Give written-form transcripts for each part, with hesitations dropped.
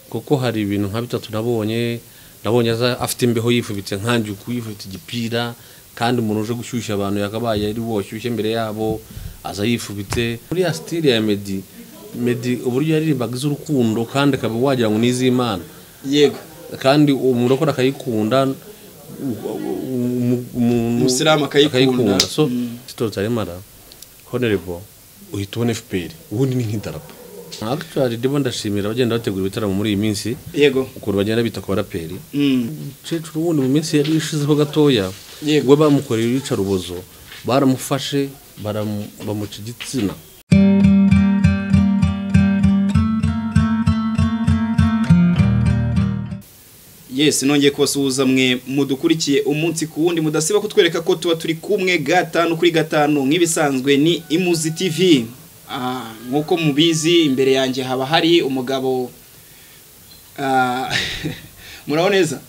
Kuko hari ibintu nka bitatu nabonye aza afite imbeho yifubitse nkanjye kuyifubitse igipira, kandi umuntu uje gushyushya abantu yakabaye ari woshyushye imbere yabo aza yifubitse. Muri ya style ya Meddy uburyo yaririmbaga iz'urukundo kandi akaba wagira ngo niz'Imana. Yego. Kandi umurokora akayikunda, Umusilamu akayikunda. So Tito Rutaremara honorable uhita ubona FPR ubundi ni nk'idarapo. Actually ndimo ndashimira abagenda bategura ibitaramo muri iyi minsi. Yego. Ukuntu bagenda bita ku baraperi. Umukecuru wundi mu minsi yari ishizeho gatoya, Yego. we bamukoreye iyicarubozo, baramufashe bamuca igitsina. Yes, nongeye kubasuhuza mwe mudukurikiye umunsi ku wundi, mudasiba kutwereka ko tuba turi kumwe gatanu kuri gatanu nk'ibisanzwe. Ni Imuzi TV. Nkuko mubizi imbere yanjye haba hari umugabo. Muraho neza?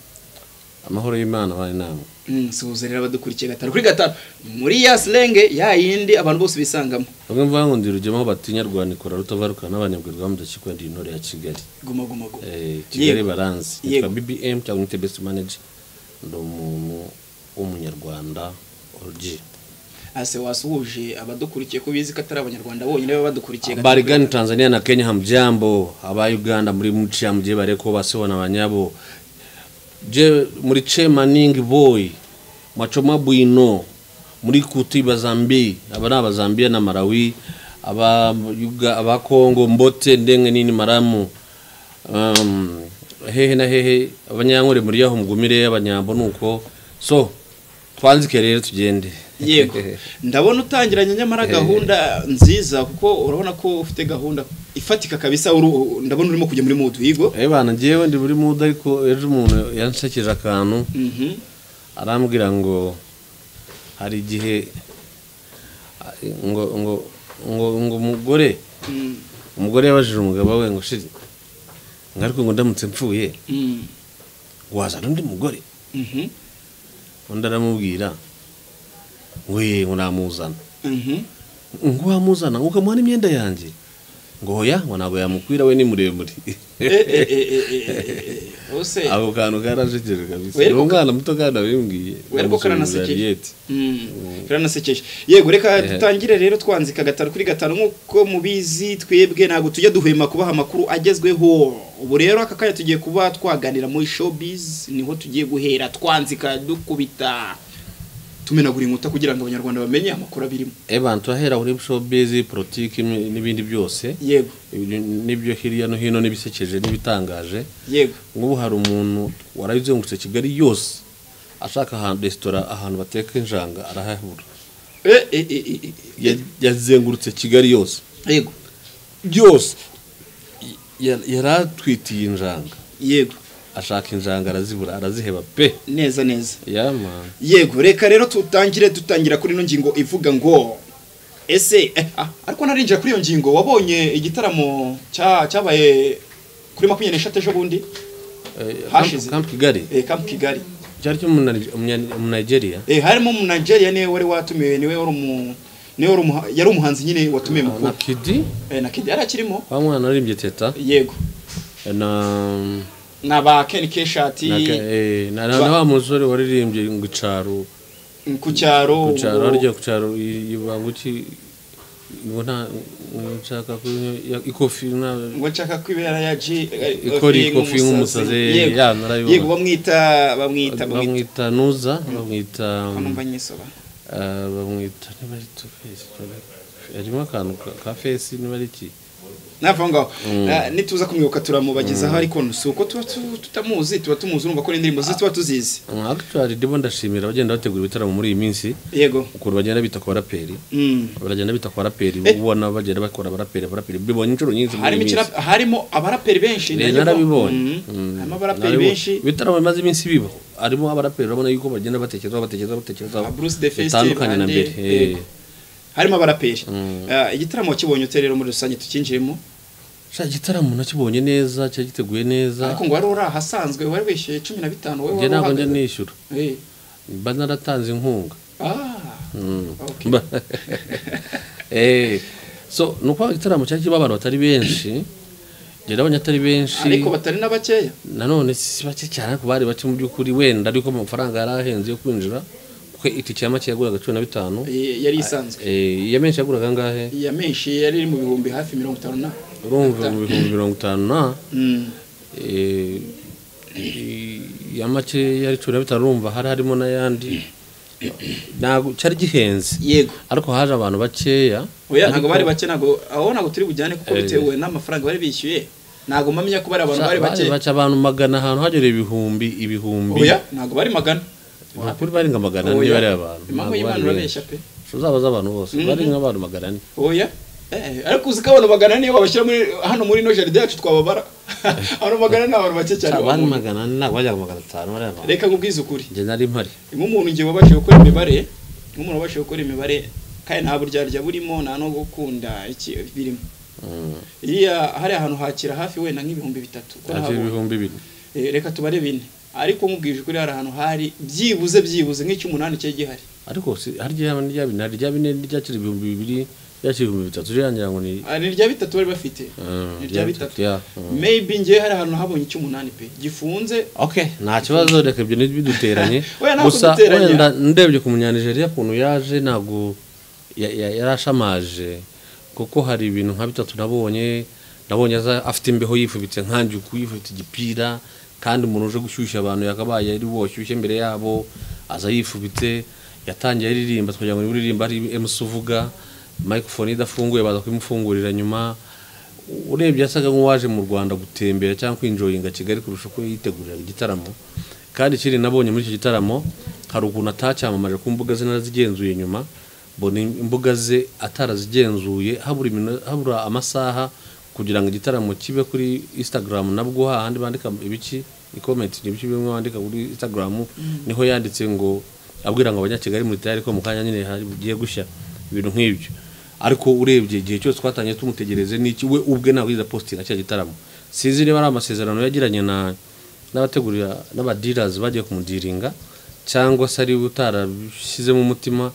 Amahoro y'Imana bari namwe. Suhuza rero abadukurikiye gatanu kuri gatanu muri ya slang ya yindi abantu bose bisangamo. Bamwe mvuga ngo ndi Rugema batinya rwanikora rutabaruka n'abanyabwirwa mudakikwa, ndi intore ya Kigali. Guma guma guma. Kigali baranzi. Nitwa BBM cyangwa nite best manager, ndi umuntu w'umunyarwanda origi. Ase wasuhuje abadukurikiye ko bizi ko atari abanyarwanda bonyine baba badukurikiye. Barigani Tanzania na Kenya hamjambo, aba Uganda muri muchi mje bareko basebona abanyabo. Je muri Chemaning boy mwachoma bwino muri kuti bazambi aba n'abazambia na Malawi, aba Yuga, aba Kongo mbote ndenge nini maramu, hehe na hehe abanyankore muri yaho mugumire abanyambo nuko so twanzike rero tugende. Yego. Ndabona utangiranye nyamara gahunda nziza, kuko urabona ko ufite gahunda ifatika kabisa. Ndabona urimo kujya muri mood yigo. Bana ngiyewe ndi muri mood, ariko ejo umuntu yansekeje akantu. Arambwira ngo hari igihe ngo ngo ngo ngo umugore umugore yabajije umugabo we ngo shiri ngariko ngo ndamutse mpfuye wazana undi mugore. Undi aramubwira ngo ye ngo namuzana. Ngo wamuzana ukamuha n'imyenda yanjye. Ngo hoya ngo ntabwo yamukwira we ni muremure. Ose ako kantu karajejeje kabisa. Umwana muto kandi abimbwiye. Wereko karanasekeje. Karanasekeje. Yego, reka dutangire rero twanzika gatanu kuri gatanu. Nkuko mubizi twebwe ntabwo tujya duhwema kubaha amakuru agezweho. Ubu rero aka kanya tugiye kuba twaganira muri showbiz, niho tugiye guhera twanzika dukubita tumenagura inkuta kugira ngo abanyarwanda bamenye amakuru abirimo. Abantu ahera kuri showbiz, politiki n'ibindi byose. Yego. Nibyo hirya no hino nibisekeje nibitangaje. Yego. Ngubu hari umuntu warayizengurutse Kigali yose ashaka ahantu restaurant ahantu bateka injanga arahabura. Yazengurutse Kigali yose. Yego. Byose yaratwitiye injanga. Yego. Ashaka injanga arazibura araziheba pe. Neza neza. Yeah man. Yego, reka rero tutangira kuri ino ngingo ivuga ngo ese ariko narinjira kuri iyo ngingo wabonye igitaramo cyabaye kuri 23 ejo bundi hashize Camp Kigali. Camp Kigali. Cyari cyo mu Nigeria. Harimo mu Nigeria niwe wari watumiwe, niwe wari yari umuhanzi nyine watumiwe mukuru. Na Kidi? Na Kidi yarakirimo. Wa mwana aririmbye Teta. Yego. Na ba Ken Keshati na wa musore waririmbye ngo icaro ku cyaro aryo ku cyaro ibanguki ngo nta nshaka ku ikofi ngo nshaka kwibera ya G ikora ikofi nk'umusazi ya narabibona. Yego, bamwita Nuza, bamwita numva nyisoba bamwita niba ari Two-Face arimo akantu ka face niba ari iki Nava ngaho nituza kumwibuka turamubagezaho, ariko nuko tuba tutamuzi tuba tumuzi urumva ko n'indirimbo ze tuba tuzizi. Actually ndimo ndashimira abagenda bategura ibitaramo muri iyi minsi. Yego. Ukuntu bagenda bita ku baraperi. Baragenda bita ku baraperi, ubona bagenda bakora abaraperi bibonye inshuro nyinshi muri iyi minsi. Harimo abaraperi benshi narabibonye. Harimo abaraperi benshi. Ibitaramo bimaze iminsi bibaho. Harimo abaraperi urabona yuko bagenda batekereza bitandukanye na mbere. Harimo abaraperi. Igitaramo kibonye uterero muri rusange tukinjiremo. Sha igitaramo nakibonye neza, cyagiteguye neza. Ariko ngo wari uri ahasanzwe wari wishyuye 15 wowe wari. Ntabwo njye nishyura. Mba naratanze inkunga. Okay. So nuko igitaramo cyari kiba abantu batari benshi. Njye nabonye atari benshi ariko batari na bakeya. Nanone si bake cyane, ariko bari bake mu by'ukuri, wenda ariko amafaranga yari ahenze yo kwinjira, kuko itike ya make yaguraga 15. Yari isanzwe. Iya menshi yaguraga angahe? Iya menshi yari iri mu bihumbi hafi 50 na. Urumva mu bihumbi 50 na. Ya make yari 15, urumva hari harimo n'ayandi. Ntabwo cyari gihenze. Yego. Ariko haje abantu bakeya. Oya, ntabwo bari bake, ntabwo aho ntabwo turi bujyane kuko bitewe n'amafaranga bari bishyuye. Ntabwo mpamya ko bari abantu bari bake. Bari abantu magana, ahantu hagereye ibihumbi. Oya, ntabwo bari magana. Kuri bari nka magana ane bari abantu. Impamvu y'Imana urabeshya pe. Uzabaza abantu bose, bari nk'abantu 400. Oya. Ariko uzi ko abantu 400 niyo babashyira muri hano muri no jardin yacu twababara. Abantu 400 ni abantu bake cyane. Abantu 400 ntabwo bajya 500 bari abantu. Reka nkubwize ukuri. Njye nari mpari. Nk'umuntu ngiye wabashije gukora imibare, nk'umuntu wabashije gukora imibare kandi nta buryarya burimo, nta no gukunda iki birimo. Iriya hari ahantu hakira hafi wenda nk'ibihumbi 3. Hafi 2000. Reka tubare 4. Ariko nkubwije ukuri hari ahantu hari byibuze nk'icy'umunani cye gihari. Ariko hari rya bine, hari rya bine ryakira 2000. Yakira 3000 yangira ngo ni ni rya 3 bari bafite. Ni rya 3. Maybe ngiye hari ahantu habonye icy'umunani pe gifunze. Okay, nta kibazo, reka ibyo ntibiduteranye. Gusa wenda ndebye ku Munyanigeria kuntu yaje ntabwo yarashamaje, kuko hari ibintu nka 3 nabonye aza afite imbeho yifubitse nkanjye kuyifubitse igipira, kandi umuntu uje gushyushya abantu yakabaye ari woshyushye imbere yabo, aza yifubitse, yatangiye aririmba kugira ngo uririmba ari MC uvuga, microphone idafunguye baza kumufungurira nyuma. Urebye yasaga nk'uwaje mu Rwanda gutembera cyangwa kwinjoyinga Kigali kurusha uko yitegurira igitaramo. Kandi ikindi nabonye muri icyo gitaramo hari ukuntu atacyamamaje ku mbuga ze, narazigenzuye nyuma mbona imbuga ze atarazigenzuye, habura amasaha kugira ngo igitaramo kibe kuri Instagram, nabwo hahandi bandika ibiki comment n'ibiki bimwe bandika kuri Instagram, niho yanditse ngo abwira ngo abanyakigali muri tayari ko mu kanya nyine hari bugiye gushya ibintu nk'ibyo. Ariko urebye igihe cyose twatangiye tumutegereze n'iki, we ubwe ntabwo yiza postinga cya gitaramo. Sinzi niba ari amasezerano yagiranye na n'abategurira n'abadealers bagiye kumudiringa, cyangwa se ari utarabishyizemo umutima,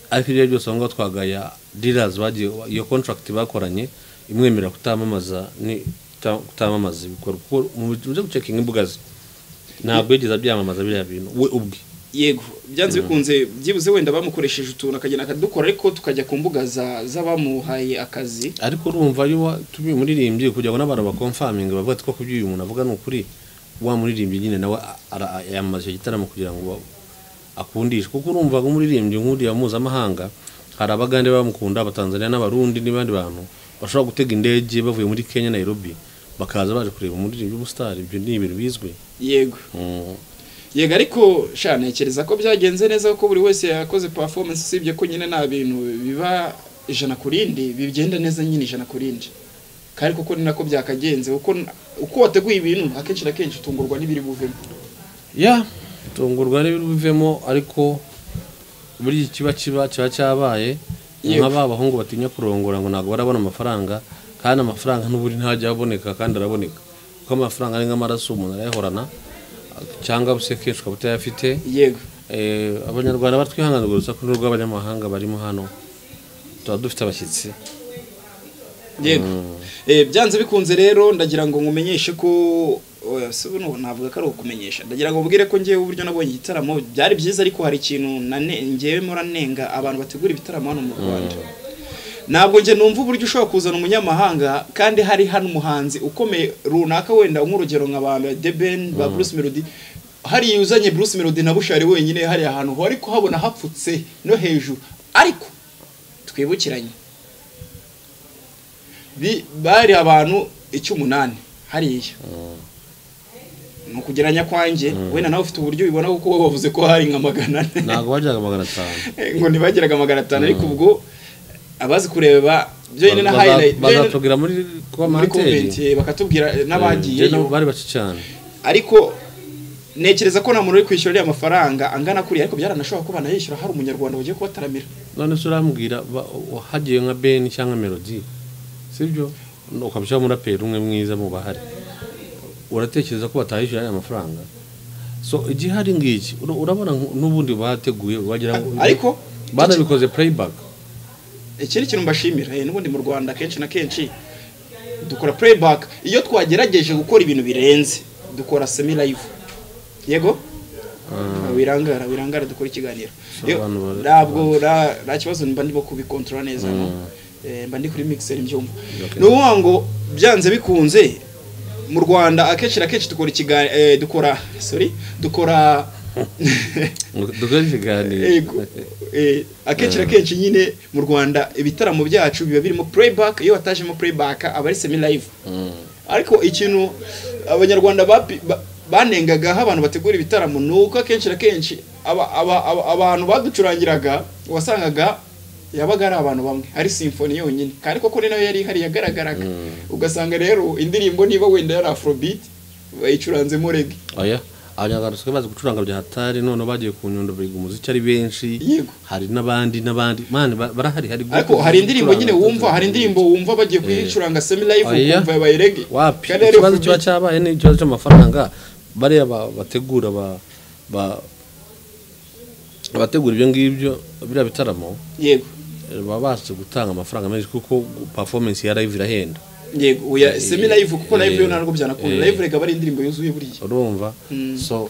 ariko ibyo byose aho ngaho twagaya dealers bagiye iyo contract bakoranye imwemerera kutamamaza ni kutamamaza ibikorwa, kuko mu gucekinga imbuga ze ntabwo yigeze abyamamaza biriya bintu we ubwe. Yego, byanze bikunze byibuze wenda bamukoresheje utuntu akagenda akadukora, ariko tukajya ku mbuga z'abamuhaye akazi. Ariko urumva iyo tubi muririmbye kugira ngo n'abantu bakonfaminga bavuga ati ko kubyo uyu muntu avuga ni ukuri, wa muririmbye nyine nawe yamamaza igitaramo kugira ngo akundishe, kuko urumva ngo umuririmbyi nk'uriya mpuzamahanga hari abagande bamukunda, abatanzania n'abarundi n'abandi bantu bashobora gutega indege bavuye muri Kenya Nairobi bakaza baje kureba umuririmbyi w'umustar. Ibyo ni ibintu bizwi. Yego. Yego, ariko sha ntekereza ko byagenze neza kuko buri wese yakoze performance, usibye ko nyine nta bintu biba 100% bigenda neza nyine 100%. Kandi kuko ni nako byakagenze, kuko uko wateguye ibintu akenshi na kenshi utungurwa n'ibiri buvemo. Ya, utungurwa n'ibiri buvemo, ariko buri kiba cyabaye nka abahungu batinya kurongora ngo ntabwo barabona amafaranga, kandi amafaranga n'uburi ntajya aboneka, kandi araboneka kuko amafaranga ari nk'amaraso umuntu arayahorana cyangwa se kenshi ukaba utayafite. Yego. Abanyarwanda batwihanganira urusaku rw'abanyamahanga barimo hano, tuba dufite abashyitsi. Yego. Byanze bikunze rero ndagira ngo nkumenyeshe ko navuga ko ari ukumenyesha, ndagira ngo ubwire ko ngewe uburyo nabonye igitaramo byari byiza, ariko hari ikintu ngewe muranenga abantu bategura ibitaramo hano mu Rwanda. Ntabwo nge numva uburyo ushobora kuzana umunyamahanga kandi hari hano umuhanzi ukomeye runaka, wenda nk'urugero nka ba The Ben, ba Bruce Melody. Hari uzanye Bruce Melody na Bushari wenyine hari ahantu ho ariko habona hapfutse no hejuru, ariko twibukiranye bari abantu 8 hariya. No kugeranya kwanjye wenda nawe ufite uburyo ubibona kuko bavuze ko hari nka 400. Ntabwo bajyaga 500. Ngo ntibageraga 500, ariko ubwo abazi kureba byo nyine na highlight bazatubwira muri comment bakatubwira n'abagiye bari bake cyane. Ariko ntekereza ko nta muntu uri kwishyura ariya mafaranga angana kuriya, ariko byaranashoboka ko banayishyura hari umunyarwanda wagiye kubataramira. None se urambwira hagiye nka Ben cyangwa Melody, sibyo, ukabishyira umuraperi umwe mwiza mu bahari, uratekereza ko batayishyura ariya mafaranga? So igihari ngiki urabona n'ubundi bateguye wagira ngo ariko banabikoze playback. Ikindi kintu mbashimira n'ubundi mu Rwanda kenshi na kenshi Dukora playback. Iyo twagerageje gukora ibintu birenze dukora semi live. Yego, wirangara dukora ikiganiro. Ntabwo nta kibazo, mba ndimo kubikontorora neza, mba ndi kuri mixer mbyumva. Ni ukuvuga ngo byanze bikunze mu Rwanda akenshi na kenshi dukora ikiganiro, dukora sorry, dukora ikiganiro akenshi na kenshi nyine mu Rwanda ibitaramo byacu biba birimo playback. Iyo watajemo playback aba ari semi live. Ariko ikintu abanyarwanda banengagaho abantu bategura ibitaramo ni uko akenshi na kenshi abantu baducurangiraga wasangaga yabaga ari abantu bamwe, ari symphony yonyine, kandi koko ni nayo yari ihari yagaragaraga. Ugasanga rero indirimbo niba wenda yari afrobeat bayicuranzemo reggae. Oya, abanyarwanda basigaye bazi gucuranga bya hatari, none bagiye ku Nyundo biga umuziki ari benshi. Hari n'abandi man barahari, hari ariko hari indirimbo nyine wumva, hari indirimbo wumva bagiye kuyicuranga semi live ukumva yabaye reggae. Ikibazo kiba cyabaye ni ikibazo cy'amafaranga. Bariya bategura abategura ibyo ngibyo biriya bitaramo, yego, baba bazi gutanga amafaranga menshi kuko performance ya live irahenda. Yego, oya semi live kuko live yo ntabwo byanakunda. Live rega bari indirimbo yuzuye buriya, urumva. So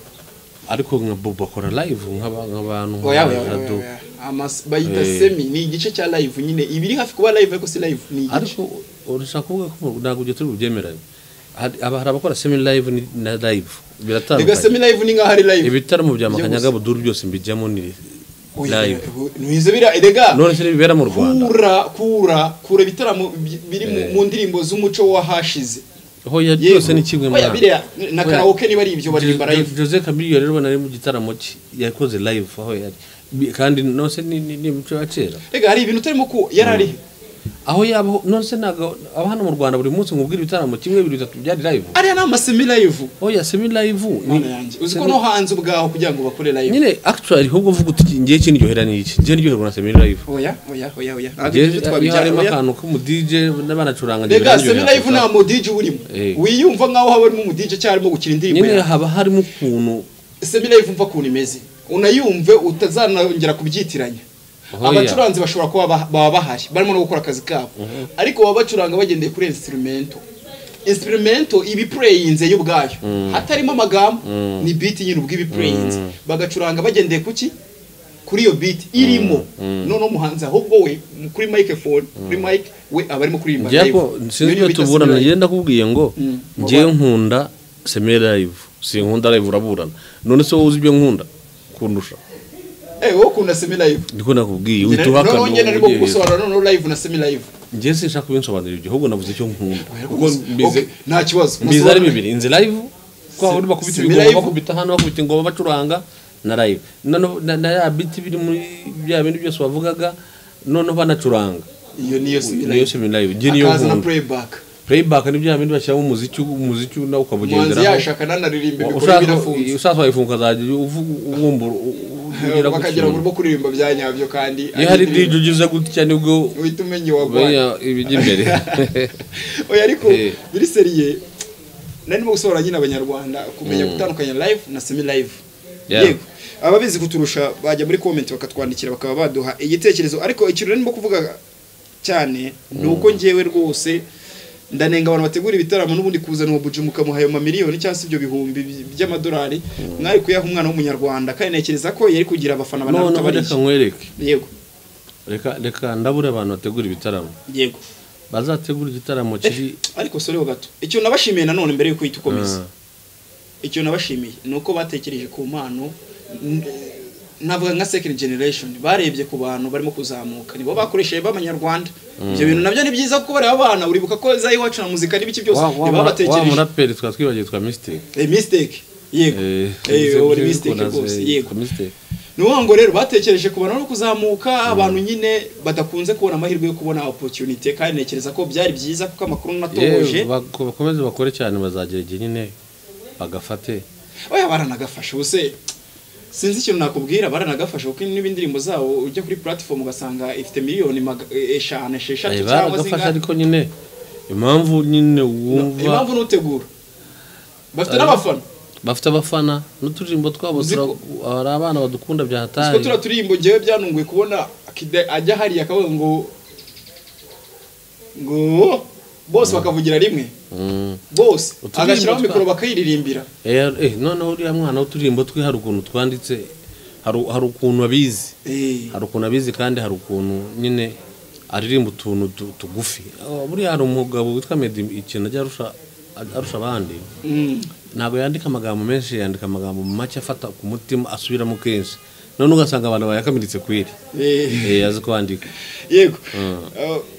ariko nka Bobo akora live nk'abantu bayita semi, ni igice cya live nyine ibiri hafi kuba live ariko si live, ni igice. Ariko urashaka kuvuga ko ntabwo ibyo turi bubyemeranye. Hari abakora semi live na live biratandukanye. Rega semi live ni nkaho ari live. Ibitaramo bya Makanyaga Buduru byose mbijyamo ni live. Nwize bira erega none se bibera mu Rwanda. Kura ibitaramo biri mu ndirimbo z'umuco wa hashize. Hoya byose ni kimwe mwana. Oya na karaoke niba ari ibyo baririmba live. Jose Chameleone rero nari mu gitaramo yakoze live aho yari, kandi none ni muco wa kera. Rega hari ibintu utarimo ko yarari aho yabo none se nago aba hano mu Rwanda buri munsi ngubwira ibitaramo kimwe bibiri bitatu byari live. Ari na semi live. Oya semi live ni uzi ko no hanze ubwaho kugira ngo bakore live nyine actually ahubwo uvuga uti ngiye kintu ryohera ni iki, ngiye ryoherwa na semi live. Oya ntabwo akantu ko mu DJ n'abanacuranga. Rega semi live nta mu DJ urimo, wiyumva nkaho haba harimo mu DJ cyangwa arimo gukina indirimbo nyine, haba harimo ukuntu semi live umva ukuntu imeze, unayumve utazanongera kubyitiranya. Abacuranzi bashobora kuba baba bahari barimo no gukora akazi kabo, ariko baba bacuranga bagendeye kuri instrumento ibi playinze yo ubwayo hatarimo amagambo, ni beat nyine ubwo ibi playinze bagacuranga bagendeye kuki kuri iyo beat irimo. None umuhanzi ahubwo we kuri microphone, kuri mic we abarimo kuririmba live. Sinzi ibyo tuburana, ngenda kubwiye ngo ngiye nkunda semi live, sinkunda live uraburana. None se wowe uzi ibyo nkunda kundusha? Wowe ukunda semi live. Ndiko nakubwiye uhita none ngenda ndimo gusobanura none live na semi live. Ngiye sinshaka kubinsobanurira ibyo, ahubwo navuze icyo nkunda. Kuko mbize nta kibazo. Mbize ari bibiri, inzi live kwa uri bakubita ibigoma bakubita hano bakubita ingoma bacuranga na live. Na ya beat biri muri bya bintu byose wavugaga none banacuranga. Iyo niyo semi live. Niyo semi live. Ngiye niyo nkunda. Akaza na playback. Playback ni bya bindi bashyiramo umuziki nawe ukabugenderaho. Umuhanzi yashaka nanaririmba ibikora birafunze. Ushatse wayifunga azajya uvumbura bakagira ngo urimo kuririmba bya nyabyo, kandi iyo hari DJ ugize gutya nibwo uhita umenya wagwaye ibijya imbere. Oya ariko biri seriye nari ndimo gusobanura nyine abanyarwanda kumenya gutandukanya live na semi live. Yego, ababizi kuturusha bajya muri comment bakatwandikira bakaba baduha igitekerezo. Ariko ikintu ndimo kuvuga cyane ni uko ngewe rwose ndanenga abantu bategura ibitaramo n'ubundi kuzana uwo buji mukamuha ayo mamiliyoni cyangwa se ibyo bihumbi by'amadolari mwari kuyaha umwana w'umunyarwanda, kandi ntekereza ko yari kugira abafana banaruta bari. Reka nkwereke. Yego, reka ndabure abantu bategura ibitaramo. Yego, bazategura igitaramo kiri ariko sore ho gato. Icyo nabashimiye nanone mbere yuko ukomeza, icyo nabashimiye nuko batekereje ku mpano, navuga nka second generation, barebye ku bantu barimo kuzamuka nibo bakoresheje b'abanyarwanda. Ibyo bintu nabyo ni byiza kuko bareba abana, uribuka ko za iwacu na muzika n'ibiki byose nibo batekereje. Wa muraperi twatwibagiye twa Mistake. Mistake, yego, uri Mistake rwose, yego. Nuwo ngo rero batekereje ku bantu no kuzamuka, abantu nyine badakunze kubona amahirwe yo kubona opportunity, kandi ntekereza ko byari byiza kuko amakuru natohoje. Bakomeze bakore cyane, bazagera igihe nyine bagafate. Oya baranagafashe ubuse sinzi ikintu nakubwira, baranagafasha kuko n'ibindirimbo zabo ujya kuri platform ugasanga ifite miliyoni 5 6 cyangwa zingahe. Ariko nyine impamvu nyine wumva impamvu nutegura bafite n'abafana, bafite abafana n'uturirimbo twabo ari abana badukunda bya hatari. Siko tura turirimbo ngewe byanunguye kubona ajya hariya akavuga ngo Bose bakavugira rimwe. Bose agashyiraho mikoro bakayiririmbira. Noneho uriya mwana w'uturirimbo twe hari ukuntu twanditse, hari ukuntu abizi. Hari ukuntu abizi kandi hari ukuntu nyine aririmba utuntu tugufi. Buriya hari umugabo witwa Meddy ikintu ajya arusha abandi. Ntabwo yandika amagambo menshi, yandika amagambo make afata ku mutima asubiramo kenshi. None ugasanga abantu bayakamiritse kwiri. Azi kwandika. Yego.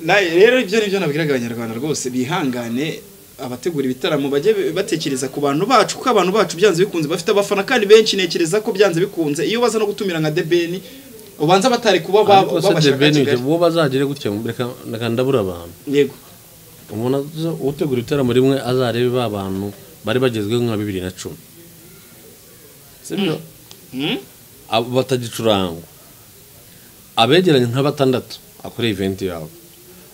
Rero ibyo nibyo nabwiraga abanyarwanda rwose bihangane, abategura ibitaramo bajye batekereza ku bantu bacu, kuko abantu bacu byanze bikunze bafite abafana kandi benshi. Ntekereza ko byanze bikunze iyo baza no gutumira nka The Ben ubanza batari kuba babashaka Kigali. Bo bazagire gutya, reka ndabura abantu. Yego. Umuntu utegura ibitaramo rimwe azarebe ba bantu bari bagezweho nka 2010. Sibyo? Abo batagicurangwa abegeranye nka batandatu akora event yabo,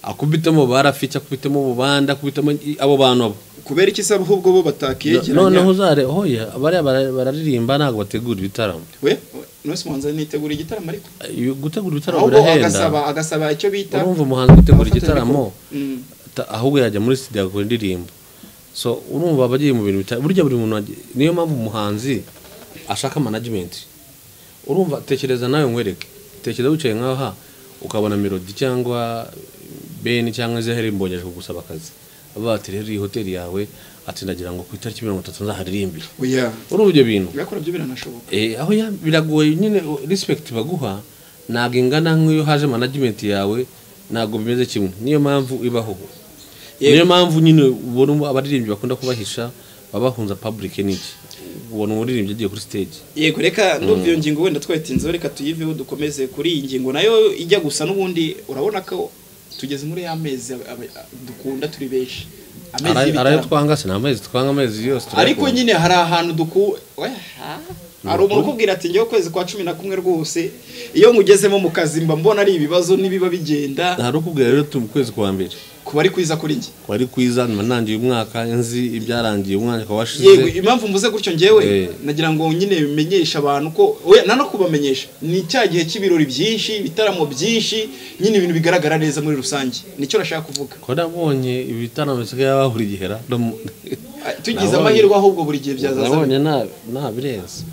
akubitemo barafiki, akubitemo bubanda, akubitemo abo bantu abo. Kubera iki se ahubwo bo batakiyegeranya? Noneho uzare hoya bari bararirimba ntabwo bategura ibitaramo. We nose muhanzi nitegura igitaramo, ariko gutegura ibitaramo birahenda. Agasaba icyo bita, urumva umuhanzi gutegura igitaramo ahubwo yajya muri studio agakora indirimbo. So urumva abagiye mu bintu bitari burya buri muntu, niyo mpamvu umuhanzi ashaka management. Urumva tekereza nawe nkwereke, tekereza wicaye nkaha ukabona Melody cyangwa Ben cyangwa Zaheri Mbonyi aje kugusaba akazi, aba ati rero iyi hoteli yawe ati ndagira ngo ku itariki 30 nzaharirimbire. Oya, urumva ibyo bintu yakora byo biranashoboka. Aho ya biragoye nyine, respect baguha ntabwo ingana nk'iyo haje management yawe, ntabwo bimeze kimwe. Niyo mpamvu ibaho, niyo mpamvu nyine ubona abaririmbyi bakunda kubahisha babahunza public n'iki, ubona umuririmbyi agiye kuri stage. Yego, reka ndumva iyo ngingo wenda twayitinzeho, reka tuyiveho dukomeze kuri iyi ngingo nayo ijya gusa n'ubundi. Urabona ko tugeze muri ya mezi dukunda turi benshi, amezi arayo twanga se, amezi twanga amezi yose, ariko nyine hari ahantu hari umuntu ukubwira ati ngewe kwezi kwa 11 rwose iyo ngugezemo mu kazi mba mbona ari ibibazo nibiba bigenda. Hari ukubwira rero tu kwezi kwa mbere kuba ari kwiza kuri njye, kuba ari kwiza nangiye umwaka nzi ibyarangiye umwaka washize. Yego, impamvu mvuze gutyo ngewe nagira ngo nyine bimenyesha abantu ko oya nano kubamenyesha ni cya gihe cy'ibirori byinshi, ibitaramo byinshi, nyine ibintu bigaragara neza muri rusange, nicyo nashaka kuvuga. Ko nabonye ibitaramo bisigaye bahuri gihera, tugize amahirwe ahubwo buri gihe byazaza. Nabonye na birenze,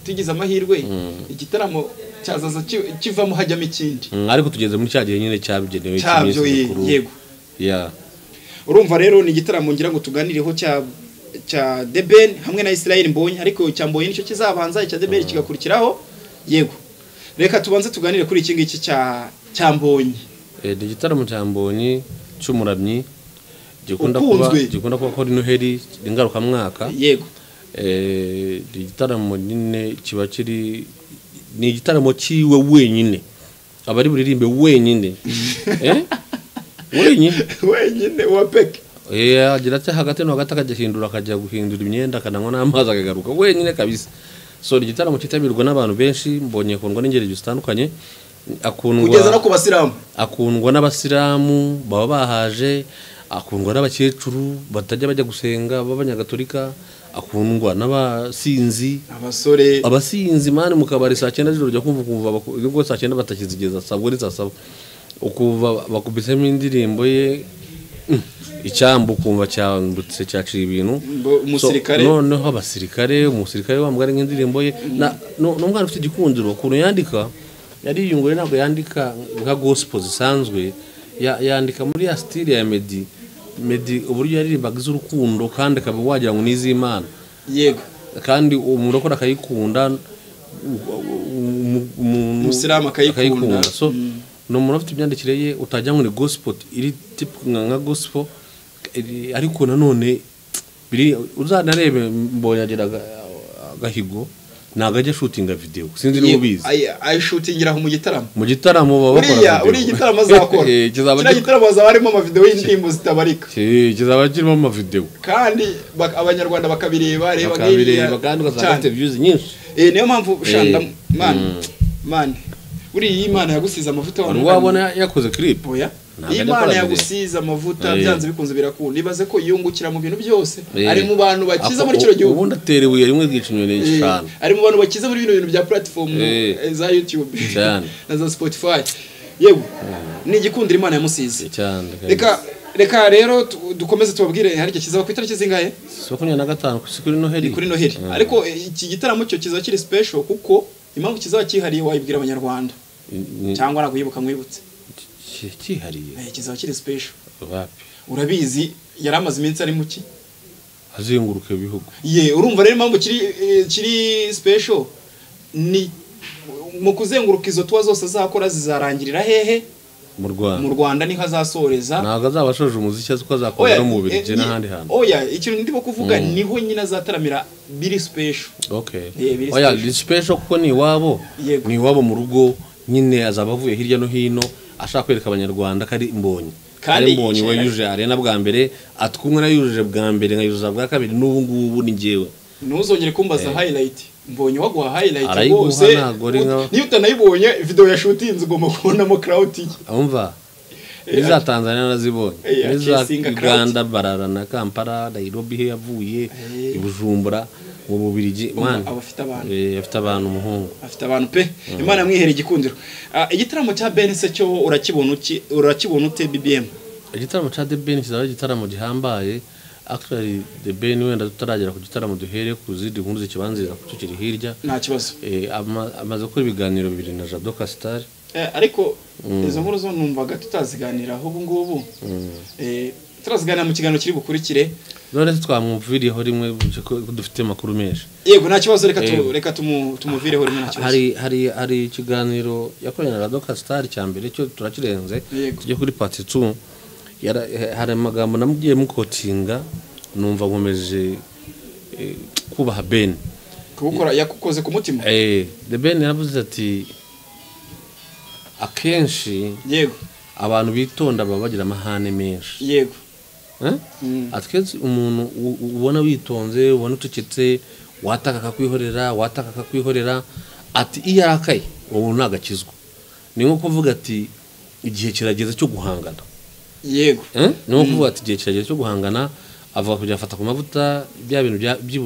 tugize amahirwe igitaramo cyazaza kivamo hajyamo ikindi. Ariko tugeze muri cya gihe nyine cyabigenewe cy'iminsi mikuru. Yego. Yeah. Urumva rero ni igitaramo ngira ngo tuganireho cya The Ben hamwe na Israel Mbonyi, ariko cya Mbonyi nicyo kizabanza, icya The Ben kigakurikiraho. Yego. Reka tubanze tuganire kuri iki ngiki cya Mbonyi. Ni igitaramo cya Mbonyi cy'umuramyi gikunda kuba kuri Noheli ingaruka mwaka. Yego. Igitaramo nyine kiba kiri ni igitaramo ciwe wenyine, abari buririmbe wenyine. Wenyine wa peke. Agira ati hagati no hagati akajya akajya guhindura imyenda akananywa n'amazi akagaruka wenyine kabisa. So igitaramo kitabirwa n'abantu benshi, Mbonye akundwa n'ingeri zitandukanye, akundwa kugeza no ku basilamu, akundwa n'abasilamu baba bahaje, akundwa n'abakecuru batajya bajya gusenga b'abanyagatolika, akundwa n'abasinzi, abasore, abasinzi mani mu kabari saa 9 z'ijoro ujya kumva ubwo saa 9 batakizigeza sabwo ni saa 7, ukuva bakubisemo indirimbo ye icyambu kumva cyambutse cyaciye ibintu. Umusirikare noneho abasirikare, umusirikare wamugara nk'indirimbo ye n'umwana ufite igikundiro ukuntu yandika, yariyungure ntabwo yandika nka gospel zisanzwe, yandika muri ya style ya Meddy. Meddy uburyo yaririmbaga iz'urukundo kandi akaba wagira ngo n'iz'Imana. Yego. Kandi umurokore akayikunda, umusilamu akayikunda. So no umuntu afite imyandikire ye utajya ngo ni gospel iri type nka gospel, ariko nanone biri uzanarebe Mbonyi agira agahigo ntabwo ajya shootinga video, sinzi niba ubizi. Ayishutingira mu gitaramo, mu gitaramo baba bakora uriya igitaramo azakora kiriya gitaramo hazaba harimo amavideo y'indirimbo zitabarika, kizaba kirimo amavideo kandi abanyarwanda bakabireba, reba nk'iriya kandi ugasanga afite views nyinshi. Niyo mpamvu shanda man buriya Imana yagusize amavuta wabona yakoze clip. Oya, Imana yagusize amavuta byanze bikunze birakunda. Ibaze ko yungukira mu bintu byose, ari mu bantu bakiza muri kino gihugu. Ubundi atera ibuye rimwe ryica inyoni eshanu. Ari mu bantu bakiza muri bino bintu bya platform za YouTube na za Spotify. Yego, ni igikundiro Imana yamusize. Cyane. Reka Reka rero dukomeze tubabwire hari igihe kizaba ku itariki zingahe? 25 kuri Noheli. Kuri Noheli. Ariko iki gitaramo cyo kizaba kiri special kuko impamvu kizaba kihariye wayibwira abanyarwanda. Cyangwa nakuyibuka nkwibutse. Kihariye. Kizaba kiri special. Wapi? Urabizi yaramaze iminsi ari muki? Azenguruka ibihugu. Ye, urumva rero impamvu kiri special ni mu kuzenguruka izo tuwa zose azakora zizarangirira hehe? Mu Rwanda. Mu Rwanda niho azasoreza. Ntabwo azaba ashoje umuziki azi ko azakora no mu Bubiligi n'ahandi hantu. Oya, ikintu ndimo kuvuga niho nyina azataramira biri special. Okay. Oya, biri special kuko ni iwabo. Ni iwabo mu rugo nyine azaba avuye hirya no hino ashaka kwereka abanyarwanda ko ari Mbonyi. Kandi Mbonyi we yuje arena bwa mbere atwumwe na yuje bwa mbere nka yuzuza bwa kabiri n'ubu ngubu ni njyewe. Ntuzongere kumbaza highlight. Mbonye waguha highlight rwose. Niyo utanayibonye video ya shooting ugomba kubonamo crowd ye. Umva. Niza Tanzania nazibonye. Niza Uganda barara na Kampala, Nairobi he yavuye, i Bujumbura, mu Bubiligi. Man abafite abantu. Afite abantu umuhungu. Afite abantu pe. Imana yamwihere igikundiro. Igitaramo cya Ben se cyo urakibona uki? Urakibona ute BBM? Igitaramo cya The Ben kizaba igitaramo gihambaye. Actually The Ben wenda tutaragera ku gitaramo duhere ku zindi nkuru zikibanziriza kutukiri hirya. Nta kibazo. Amaze gukora ibiganiro bibiri na Jado Castar. Ariko izo nkuru zo numvaga tutaziganiraho ubu ngubu. Turaziganira mu kiganiro kiri bukurikire. None twamuviriyeho rimwe ko dufite makuru menshi. Yego nta kibazo reka tumuvireho rimwe nta kibazo. Hari ikiganiro yakoranye na Jado Castar cya mbere cyo turakirenze tujye kuri part 2. Hari amagambo namugiye mukotinga numva nkomeje kubaha Ben. Kubukora yakukoze ku mutima. The Ben yaravuze ati akenshi yego abantu bitonda baba bagira amahane menshi. Yego. Atkenshi umuntu ubona witonze ubona ucecetse wataka akakwihorera wataka akakwihorera ati iyo arakaye uwo ntagakizwa. Ni nko kuvuga ati igihe kirageze cyo guhangana. Yego. Ni nko kuvuga ati igihe kirageze cyo guhangana avuga kujya afata ku mavuta bya bintu by'i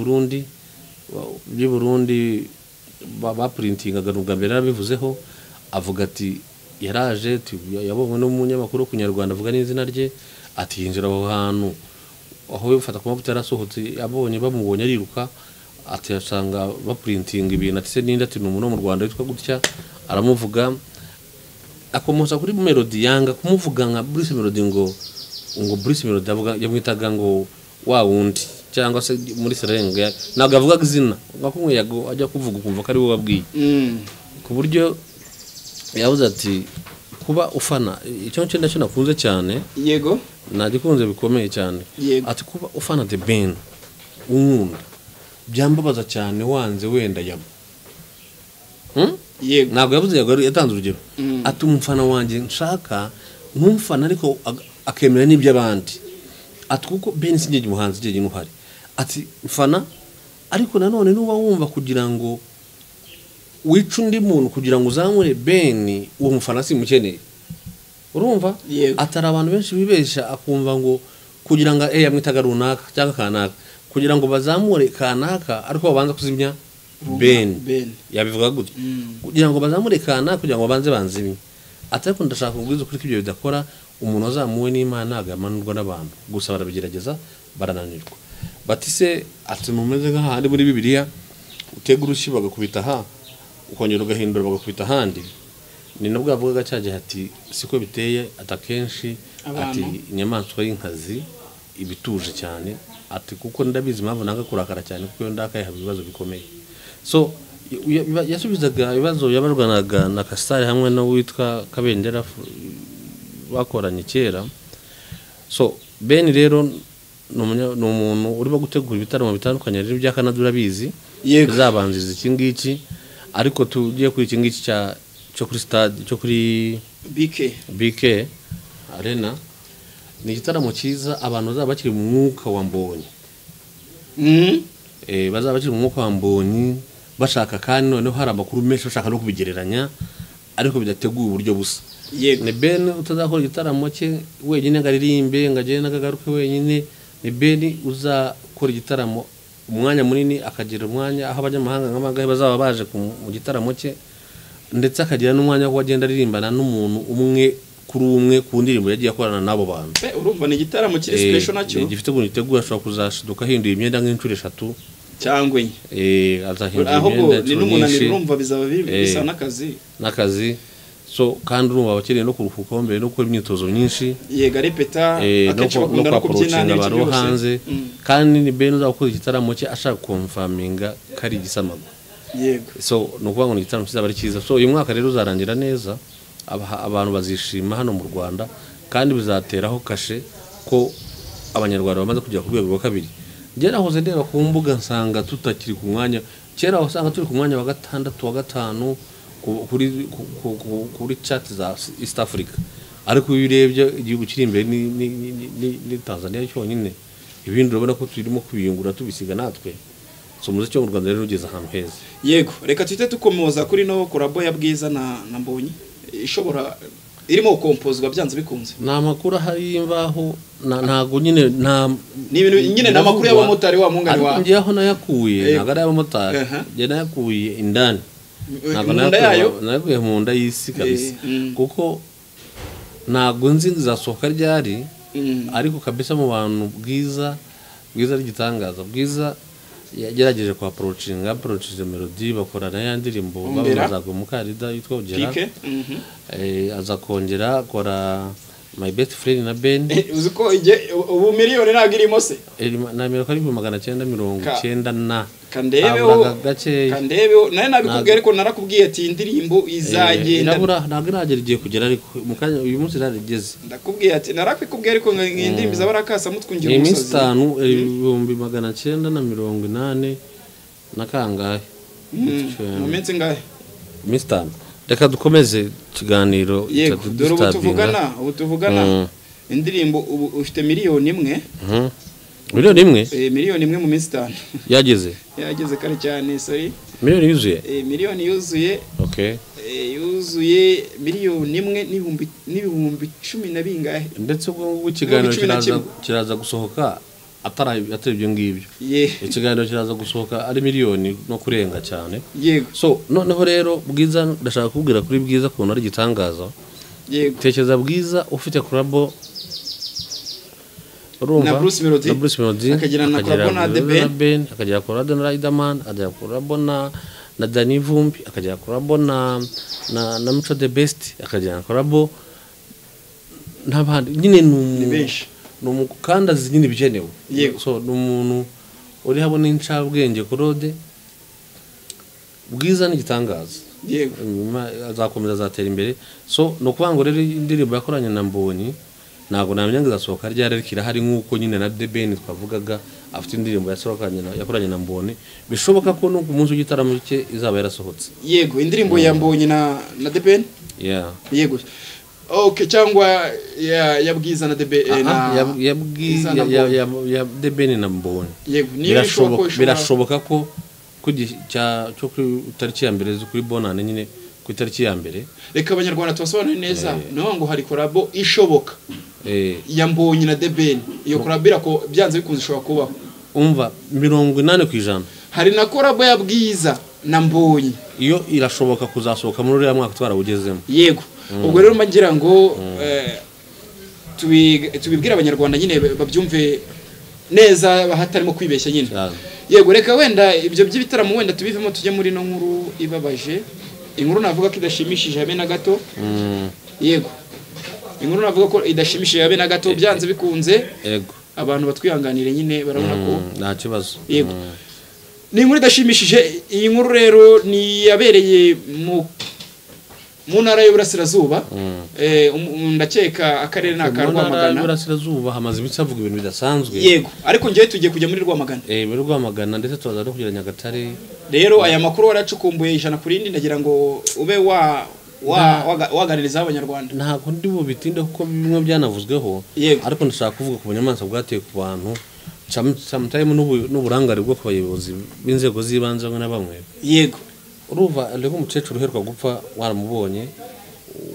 Burundi baprintingaga ubwa mbere yarabivuzeho avuga ati yaraje yabonwe n'umunyamakuru ku Nyarwanda avuga n'izina rye ati yinjira aho hantu aho bifata ku mavuta yarasohotse abonye bamubonye ariruka ati asanga baprintinga ibintu ati se ninde ati ni umuntu wo mu Rwanda witwa gutya aramuvuga akomoza kuri Melody yanga kumuvuga nka Bruce Melody ngo Bruce Melody avuga yamwitaga ngo wa wundi cyangwa se muri Serenge ntabwo avuga izina ngakumwe yago ajya kuvuga ukumva ko ari we wabwiye ku buryo yavuze ati kuba ufana icyo nce ndacyo nakunze cyane. Yego nagikunze bikomeye cyane ati kuba ufana The Ben unkunda byambabaza cyane wanze wenda yabo. Yego ntabwo yavuze yago yatanze urugero ati umufana wanjye nshaka ntumfana ariko akemera n'iby'abandi ati kuko Ben sinjye umuhanzi njye n'uhari ati mfana ariko nanone nuba wumva kugira ngo wica undi muntu kugira ngo uzamure Ben uwo mufana simukeneye. Urumva atari abantu benshi bibesha akumva ngo kugira ngo yamwitaga runaka cyangwa kanaka kugira ngo bazamure kanaka ariko babanza kuzimya Ben. Yabivuga gutya kugira ngo bazamure kanaka kugira ngo babanze banzimye atari ko ndashaka kubwiza kuri ibyo bidakora umuntu azamuwe n'Imana agamanurwa n'abantu gusa barabigerageza barananirwa. Batise ati mumeze nk'ahandi muri Bibiliya utega urushyi bagakubita ha ukongera ugahindura bagakubita ahandi. Ni nabwo avugaga cyagihe ati siko biteye atakenshi ati inyamaswa y'inkazi ibituje cyane ati kuko ndabizi impamvu nanga kurakara cyane kuko iyo ndakaye haba ibibazo bikomeye. So yasubizaga ibibazo yabarwanaga na Kasitari hamwe no witwa Kabendera bakoranye kera. So Ben rero ni umuntu urimo gutegura ibitaramo bitandukanye rero bya Canada urabizi bizabanziriza iki ngiki ariko tugiye kuri iki ngiki cyo kuri stade cyo kuri BK Arena ni igitaramo cyiza abantu bazaba bakiri mu mwuka wa Mbonyi. Bazaba bakiri mu mwuka wa Mbonyi bashaka kandi noneho hari amakuru menshi bashaka no kubigereranya ariko bidateguye uburyo busa. Ni Ben utazakora igitaramo cye wenyine ngo aririmbe ngo agende n'akagaruke wenyine. Ni Ben uzakora igitaramo umwanya munini akagira umwanya aho abanyamahanga nk'abangahe bazaba baje mu gitaramo cye ndetse akagira n'umwanya wo agenda aririmbana n'umuntu umwe kuri umwe ku ndirimbo yagiye akorana n'abo bantu. Urumva ni igitaramo kiri special nacyo gifite ukuntu giteguye, ashobora kuzashiduka ahinduye imyenda nk'inshuro 3 cyangwa 4. Azahindura imyenda ni n'umunaniro, urumva bizaba bisa n'akazi. So kandi urumva abakeneye no kuruhuka mbere no gukora imyitozo myinshi, yega repeta akenshi bakunda no kubyina n'ibyo hanze. Kandi ni Ben uzakora igitaramo cye ashaka konfaminga kari igisamago. Yego. So ni ukuvuga ngo ni igitaramo kizaba ari cyiza. So uyu mwaka rero uzarangira neza, abantu bazishima hano mu Rwanda, kandi bizateraho kashe ko abanyarwanda bamaze kugera ku rwego rwa kabiri. Njye nahoze ndeba ku mbuga nsanga tutakiri ku mwanya, kera wasanga turi ku mwanya wa 6 wa 5 kuri chat za East Africa, ariko iyo urebye igihugu kiri imbere ni Tanzania cyonyine, ibindi urabona ko turimo kubiyungura tubisiga natwe. So umuziki wo mu Rwanda rero ugeze ahantu heza. Yego, reka tuhite tukomoza kuri no collabo ya Bwiza na Mbonyi ishobora irimo kompozwa byanze bikunze. Nta makuru ahari imvaho, ntago nyine nta ni ibintu nyine na makuru y'abamotari wa mungani wa. Ngiye aho nayakuye, ntago ari abamotari, ngiye nayakuye indani. Ntago nayakuye mu nda y'isi kabisa. Kuko ntago nzi nzasohoka ryari, ariko kabisa mu bantu Bwiza ari gitangaza. Bwiza yagerageje kwa approachinga Melody, bakorana ya ndirimbo babazaga mu Karida yitwa Ugera. Aza kongera akora My Best Friend na Ben. Uzi ko ubu miliyoni ntabwo irimo se? Na miliyoni ari 990 na kandebeho naye nabikubwiye, ariko narakubwiye ati indirimbo izagenda irabura, ntabwo iragera igiye kugera, ariko mu kanya uyu munsi irarigeze. Ndakubwiye ati narakubwiye ariko indirimbo izaba arakasa mutwungira umusozi. Iminsi 5 980 na kangahe mu minsi ngahe? Iminsi 5. Reka dukomeze ikiganiro. Yego, dore ubu tuvugana indirimbo ubu ufite miliyoni 1. Miliyoni 1? Miliyoni 1 mu minsi 5. Yageze? Yageze kare cyane, sorry. Miliyoni yuzuye? Miliyoni yuzuye. Okay. Yuzuye miliyoni 1 n'ibihumbi 10 na bingahe. Ndetse ubwo ikiganiro kiraza gusohoka atari ibyo ngibyo. Ikiganiro kiraza gusohoka ari miliyoni no kurenga cyane. Yego. So noneho rero Bwiza ndashaka kubwira kuri Bwiza kuntu ari gitangaza. Yego. Tekereza Bwiza ufite collabo na Bruce Melody, akagira na collabo na The Ben, akagira collabo na Riderman, akagira collabo na Danny Vumbi, akagira collabo na Mico The Best, akagira collabo n'abandi nyine ni benshi. Kandi azi nyine ibikenewe. So ni umuntu uri habona incabwenge Claude. Bwiza ni igitangaza. Yego. Azakomeza azatera imbere. So no kuvuga ngo rero indirimbo yakoranye na Mbonyi ntago namenya ngo izasohoka ryari, ariko irahari nk'uko nyine na The Ben twavugaga afite indirimbo yakoranye na Mbonyi, bishoboka ko no ku munsi w'igitaramo cye izaba yarasohotse. Yego, indirimbo ya Mbonyi na The Ben. Yeah. Yego. Okay, cyangwa ya Bwiza na The Ben na ya Bwiza ya The Ben na Mbonyi. Yego, niyo birashoboka ko cyo kuri tariki ya mbere kuri bonane nyine ku itariki ya mbere. Reka abanyarwanda tubasobanurire neza, no ngo hari collabo ishoboka ya Mbonyi na The Ben. Iyo collabo irako byanze bikunze ishobora kubaho. Umva 80%. Hari na collabo ya Bwiza na Mbonyi, iyo irashoboka kuzasohoka muri uriya mwaka twarawugezemo. Yego. Ubwo rero mbagira ngo tubibwire abanyarwanda nyine babyumve neza hatarimo kwibeshya nyine. Yego, reka wenda ibyo by'ibitaramo wenda tubivemo tujye muri no nkuru ibabaje. Inkuru navuga ko idashimishije habe na gato. Yego. Inkuru navuga ko idashimishije habe na gato byanze bikunze. Yego. Abantu batwihanganire nyine barabona ko nta kibazo. Yego. Ni inkuru idashimishije. Iyi nkuru rero ni yabereye mu ntara y'Uburasirazuba. Ndakeka akarere ni aka Rwamagana. Mu ntara y'Uburasirazuba hamaze iminsi havuga ibintu bidasanzwe. Yego, ariko ngiye tugiye kujya muri Rwamagana. Muri Rwamagana ndetse tuzaza no kugera Nyagatare. Rero aya makuru waracukumbuye 100 kuri 100, ndagira ngo ube waganiriza abanyarwanda. Ntabwo ndi bubitinde kuko bimwe byanavuzweho, ariko ndashaka kuvuga ku bunyamaswa bwateye ku bantu sometimes n'uburangare bwo ku bayobozi b'inzego z'ibanze bamwe na bamwe. Yego. Urumva rero umukecuru uheruka gupfa waramubonye,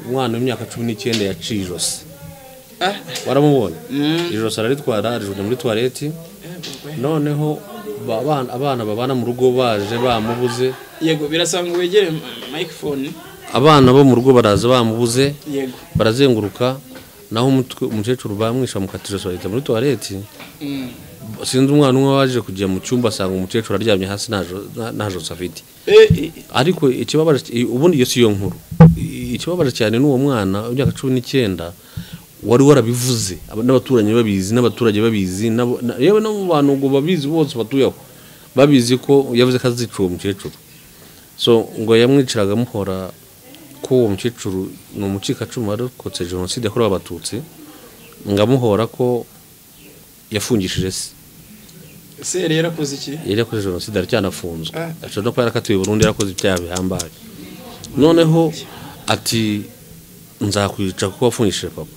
umwana w'imyaka 19 yaciye ijosi. Waramubonye? Ijosi araritwara arijugunya muri toilette. Noneho abana babana mu rugo baje bamubuze. Yego, birasaba ngo wegere microphone. Abana bo mu rugo baraza bamubuze, barazenguruka, naho umukecuru bamwisha mukatira sohita muri toilette. Sinzi umwana umwe waje kujya mu cyumba asanga umukecuru aryamye hasi nta josi afite. Ariko ikibabaje ubundi iyo si yo nkuru. Ikibabaje cyane n'uwo mwana w'imyaka 19 wari warabivuze, n'abaturanyi babizi, n'abaturage babizi, yewe no mu bantu ngo babizi bose batuyeho babizi ko yavuze ko azica uwo mukecuru. So ngo yamwiciraga amuhora ko uwo mukecuru ni umucikacumu warokotse jenoside yakorewe Abatutsi, ngo amuhora ko yafungishije se. Se yari yarakoze iki? Yari yakoze jenoside aracyanafunzwe. Ashobora no kuba yarakatiwe burundu, yarakoze ibyaha bihambaye. Noneho ati nzakwica kuko wafungishije papa.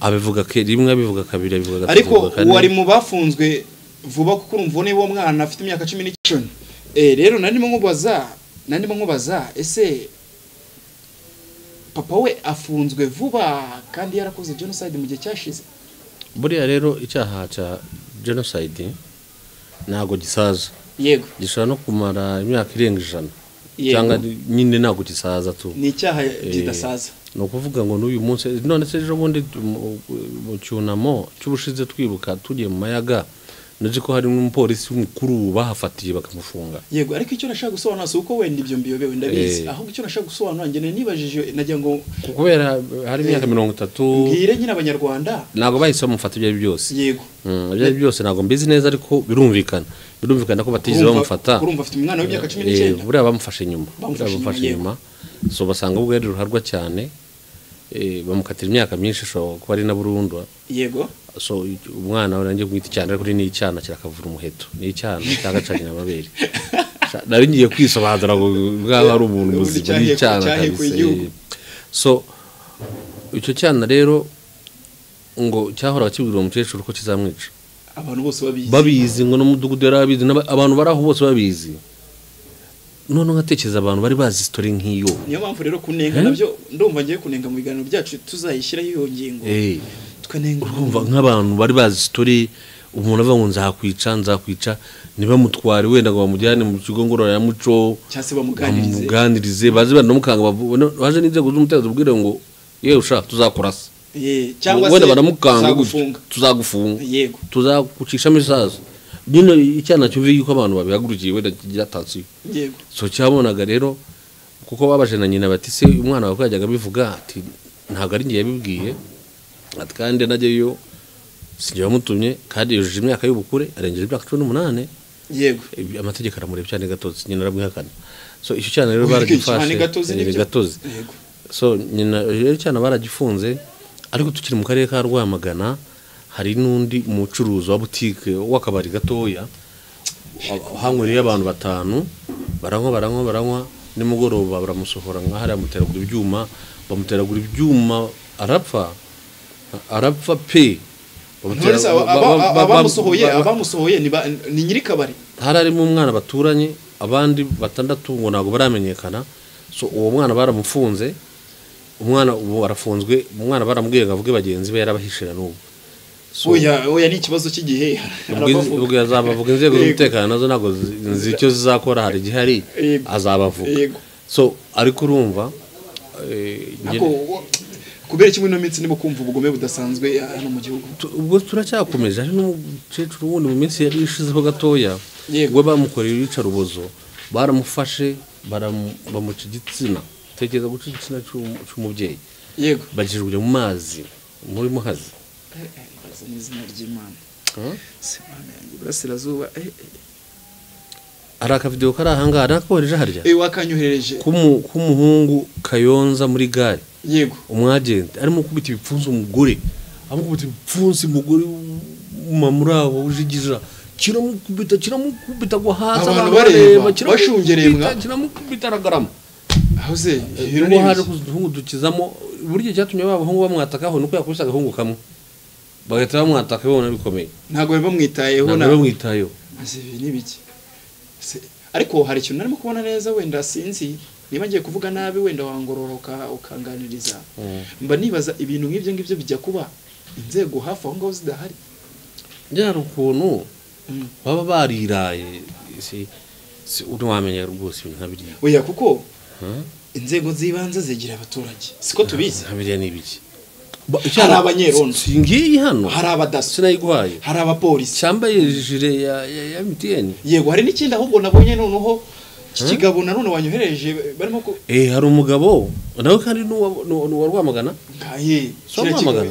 Abivuga rimwe, abivuga kabiri, abivuga gatatu. Ariko uwari mu bafunzwe vuba kuko urumva niba uwo mwana afite imyaka 19. Rero narimo nkubaza ese papa we afunzwe vuba kandi yarakoze genocide mu gihe cyashize? Buriya rero icyaha cya genocide ntago gisaza. Yego. Gishobora no kumara imyaka irenga 100. Cyangwa nyine ntago gisaza tu. Ni icyaha kidasaza. Ni ukuvuga ngo n'uyu munsi none se ejo bundi mu cyunamo cy'ubushize twibuka tugiye mu Mayaga, nzi ko hari n'umupolisi mukuru bahafatiye bakamufunga. Yego, ariko icyo nashaka gusobanura si uko wenda ibyo mbiyobewe ndabizi, ahubwo icyo nashaka gusobanura njye nibajije nagira ngo kubera hari imyaka 30 mbwire nyine Abanyarwanda ntago bahise bamufata ibyo byose. Yego. Ibyo byose ntago mbizi neza ariko birumvikana ko batigeze bamufata. Urumva afite umwana w'imyaka 19. Buriya bamufashe nyuma. So basanga ubwo yari ruharwa cyane, bamukatira imyaka myinshi ishobora kuba ari na burundu. Yego. So umwana we nanjye kumwita icyana ariko ni icyana kirakavura umuheto, ni icyana cyagacanye amabere. Nari ngiye kwisobanura ngo bwaba ari umuntu muzima, ni icyana kabisa. So icyo cyana rero ngo cyahoraga kibwira umukecuru ko kizamwica. Abantu bose babizi ngo n'umudugudu yarabizi, abantu bari aho bose babizi. None nkatekereza abantu bari bazi story nk'iyo. Niyo mpamvu rero kunenga nabyo ndumva ngiye kunenga mu biganiro byacu tuzayishyiraho iyo ngingo. Tukanenga urumva nk'abantu bari bazi story, umuntu avuga ngo nzakwica ntibamutware wenda ngo bamujyane mu kigo ngororamuco cyangwa se bamuganirize baze banamukanga baje n'inzego z'umutekano ubwire ngo yewe ushaka tuzakurasa. Cyangwa se baramukanga tuzagufunga. Yego. Tuzagucishamo isazo. Nyine icyana cyumve yuko abantu babihagurukiye wenda kigira tansiyo. Yego. So cyabonaga rero kuko babaje na nyina bati se umwana wawe yajyaga bivuga ati ntago ari ngiye yabibwiye, ati kandi najyeyo sinjye wamutumye kandi yujuje imyaka y'ubukure arengeje imyaka 18. Yego. Amategeko aramureba cyane gatozi, nyina aramwihakana. So icyo cyana rero baragifashe gatozi. Yego. So nyina rero cyana baragifunze, ariko tukiri mu karere ka Rwamagana hari n'undi mucuruzi wa boutique w'akabari gatoya hanywereye abantu 5 baranywa nimugoroba baramusohora nka hari amuteragura ibyuma, bamuteragura ibyuma arapfa pe. Abamusohoye ni nyiri kabari, hari arimo umwana baturanye, abandi 6 ngo ntago baramenyekana. So uwo mwana baramufunze, umwana ubu arafunzwe, umwana baramubwiye ngo avuge bagenzi be yarabahishira n'ubu. Oya ni ikibazo cy'igihe. Ubwo azabavuga inzego z'umutekano nazo ntago nzi icyo zizakora, hari igihari azabavuga. So ariko urumva kubera kimwe no minsi nimo kumva ubugome budasanzwe hano mu gihugu. Ubwo turacyakomeje ari n'umukecuru wundi mu minsi yari ishizeho gatoya, we bamukoreye iyicarubozo, baramufashe bamuca igitsina. Tekereza guca igitsina cy'umubyeyi. Yego. Bagijugunya mu mazi muri Muhazi. Izina ry'Imana. Semana yanjye burasirazuba. Ari akavideo kari ahangaha nakohereje harya. Wakanyohereje. K'umuhungu Kayonza muri gare. Yego. Umwagenti arimo kubita ibipfunsi umugore. Amukubita ibipfunsi umugore mamurabo ujigija. Kiramukubita gwa hasi abantu bareba bashungereye mwa. Kiramukubita aragarama. Aho se hiro haje kuzuhungu dukizamo buryo cyatumye babahungu bamwatakaho nuko yakubise agahungu kamwe. Bagahita bamwataka babona bikomeye. Ntago bamwitayeho na bamwitayeho. Ase ibi ni biki? Ariko hari ikintu narimo kubona neza wenda sinzi niba ngiye kuvuga nabi wenda wangororoka ukanganiriza. Mba nibaza ibintu nk'ibyo ngibyo bijya kuba inzego hafi aho ngaho zidahari. Byari ukuntu baba bariraye si wamenya rwose ibintu nka biriya. Oya kuko Inzego z'ibanze zegira abaturage siko tubizi. Biriya ni ibiki? Hari abanyerondo, singiyi hano, hari abadaso, sinayiguhaye, hari abapolisi cyambaye jire ya MTN. Yego, hari n'ikindi ahubwo nabonye noneho iki kigabo nanone wanyohereje barimo ko hari umugabo nawe kandi n'uwa Rwamagana. Ngaye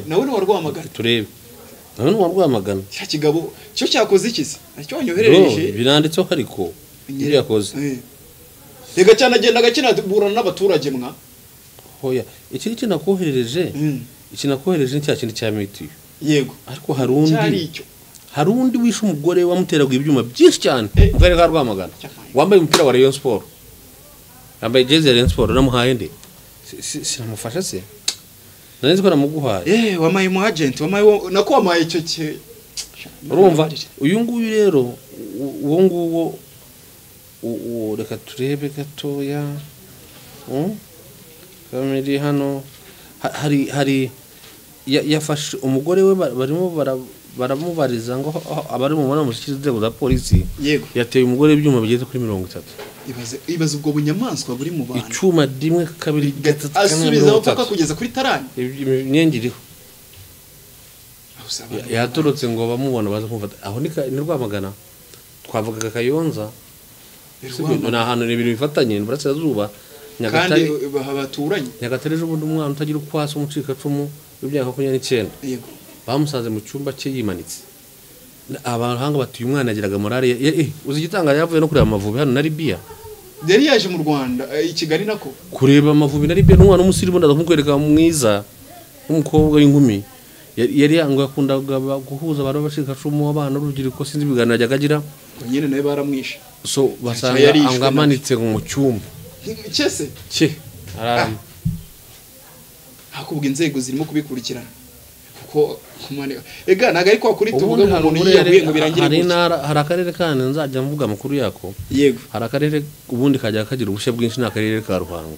nawe n'uwa Rwamagana, turebe nawe n'uwa Rwamagana. Cya kigabo cyo cyakoze iki se? Icyo wanyoherereje biranditseho ariko ibyo yakoze. Rega cyane agenda gakina burana n'abaturage mwa. Hoya iki ngiki nakoherereje, iki nakohereje ni cya kintu cya mitiyu. Yego, ariko hari undi wishe umugore wamuteraga ibyuma byinshi cyane mu karere ka Rwamagana, wambaye umupira wa Rayon Sport, yambaye jezi ya Rayon Sport, namuhaye nde? Sinamufasha se? Nari nzi ko namuguhaye. Wamaye mu agent, wamaye nako wamaye icyo cye. Urumva uyu nguyu rero, uwo nguwo reka turebe gatoya. Kameri hano hari yafashe umugore we, barimo baramubariza ngo abari mu mwana mushyikiriza inzego za polisi. Yego, yateye umugore ibyuma bigeze kuri 30. Ibaze ubwo bunyamaswa buri mu bantu. Icyuma 1 2 3 4 asubiza paka kugeza kuri tarani. Imyenge iriho. Yatorotse ngo bamubona baza kumufata. Aho ni Rwamagana, twavugaga Kayonza. Ni ahantu ibintu bifatanye, ni Burasirazuba, Nyagatare, kandi baturanye. Nyagatare ejo bundi umwana utagira ukwasa umucikacumu w'imyaka 29. Yego, bamusanze mu cyumba cye yimanitse. Abahanga batuye umwana yagiraga morale. Uzi igitanga yavuye no kureba Amavubi hano na Libya. Yari yaje mu Rwanda i Kigali nako kureba Amavubi na Libya, n'umwana w'umusirimu ndaza kumukwereka mwiza w'umukobwa w'inkumi. Yari yango yakundaga guhuza abantu b'abacikacumu, abana n'urubyiruko, sinzi ibiganiro yajyaga agira. Nyine nawe baramwishe. So basanga angamanitse mu cyumba cyese cye ararama. Hakubwa inzego zirimo kubikurikirana kuko kumanika ega naga ariko kuri tuvuga ngo umuntu yiyahuye ngo birangire. Hari akarere kandi nzajya mvuga amakuru yako. Yego, hari akarere ubundi kajya kagira ubushe bwinshi, ni akarere ka Ruhango.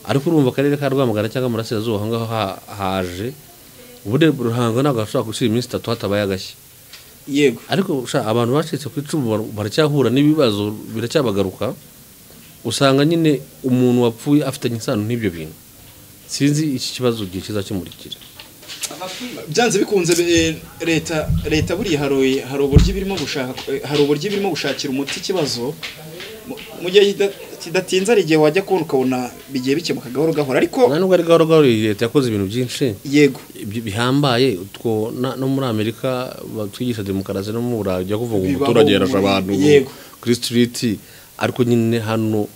Ariko urumva akarere ka Rwamagana cyangwa Murasirazuba aho ngaho haje ubundi Ruhango ntabwo hashobora gushira iminsi 3 hatabaye agashya. Yego, ariko abantu bacitse ku icumu baracyahura n'ibibazo biracyabagaruka. Usanga nyine umuntu wapfuye afitanye isano n'ibyo bintu. Sinzi iki kibazo gihe kizakemurikira. Byanze bikunze leta buriya hari uburyo birimo gushaka, hari uburyo birimo gushakira umuti ikibazo mu gihe kidatinze. Ari igihe wajya kubona ukabona bigiye bikemuka gahoro gahoro, ariko nubwo ari gahoro gahoro leta yakoze ibintu byinshi. Yego, bihambaye. Utwo no muri Amerika batwigisha demokarasi, no mu Burayi ujya kuvuga umuturage yarashe abantu kuri street, ariko nyine hano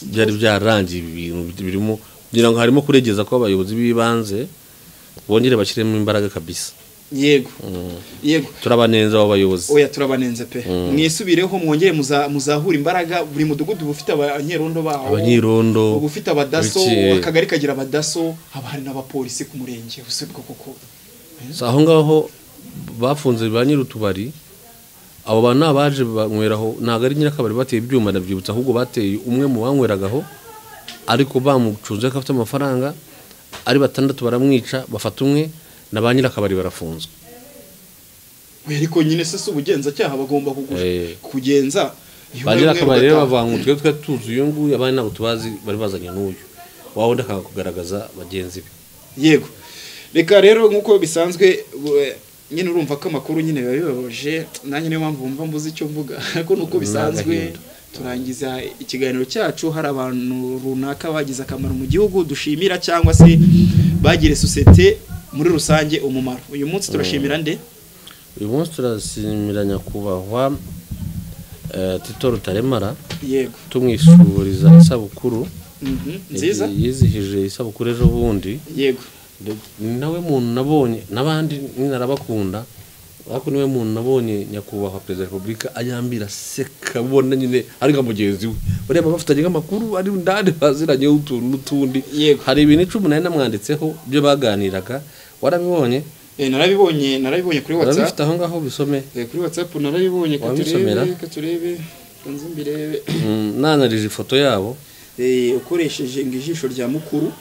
byari byarangiye ibintu birimo kugira ngo harimo kuregeza ko abayobozi b'ibanze bongere bashyiremo imbaraga kabisa. Yego, yego, turabanenza abo bayobozi. Oya, turabanenze pe. Mwisubireho mwongere muzahura imbaraga. Buri mudugudu bufite abanyerondo bawo, abanyerondo bufite abadaso, akagari kagira abadaso, haba hari n'abapolisi ku murenge usibwo koko. Aho ngaho bafunze ba nyir'utubari, abo bantu abaje banyweraho ntago ari nyirakabari bateye ibyuma ndabyibutsa, ahubwo bateye umwe mu banyweragaho, ariko bamucunze ko afite amafaranga, ari 6 baramwica, bafata umwe na ba nyirakabari barafunzwe. Ariko nyine se ubugenzacyaha bagomba kugenza ba nyirakabari rero bavuga ngo twe tuzi uyu nguyu, abandi ntabwo tubazi, bari bazanye n'uyu wawundi akakugaragaza bagenzi be. Yego, reka rero nk'uko bisanzwe nyine urumva ko amakuru nyine biba bibabaje, nanjye niyo mpamvu wumva mbuze icyo mvuga, ariko nuko bisanzwe turangiza ikiganiro cyacu hari abantu runaka bagize akamaro mu gihugu dushimira cyangwa se bagire sosiyete muri rusange umumaro. Uyu munsi turashimira nde? Uyu munsi turashimira nyakubahwa Tito Rutaremara. Yego, tumwishuriza isabukuru nziza yizihije isabukuru ejo bundi. Yego, nawe muntu nabonye n'abandi narabakunda, ariko niwe muntu nabonye nyakubahwa Perezida wa Republika ayambira seka, ubona nyine ari nka mugenzi we, bareba bafitanye amakuru ari ndande baziranye utuntu n'utundi. Hari ibintu 10 nari namwanditseho byo baganiraga, warabibonye? Narabibonye kuri WhatsApp. Urabifite aho ngaho bisome? Kuri WhatsApp narabibonye, katurebe kanze mbirebe. Nanarije ifoto yabo ukoresheje ijisho rya mukuru.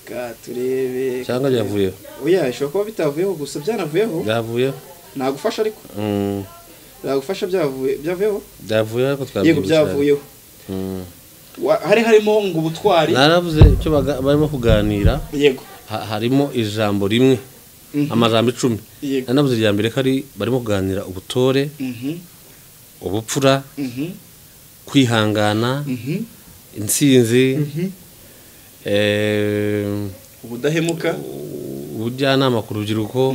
Katurebe cyangwa byavuyeho? Oya, ishobora kuba bitavuyeho, gusa byanavuyeho. Byavuyeho. Nagufasha ariko. Nagufasha byavuyeho. Byavuyeho ariko twabyibushye. Yego, byavuyeho. Hari harimo ngo ubutwari. Naravuze icyo barimo kuganira. Yego. Harimo ijambo rimwe. Amajambo 10. Nanavuze irya mbere ko ari barimo kuganira ubutore. Ubupfura. Kwihangana. Intsinzi. Ubudahemuka, ubujyanama ku rubyiruko.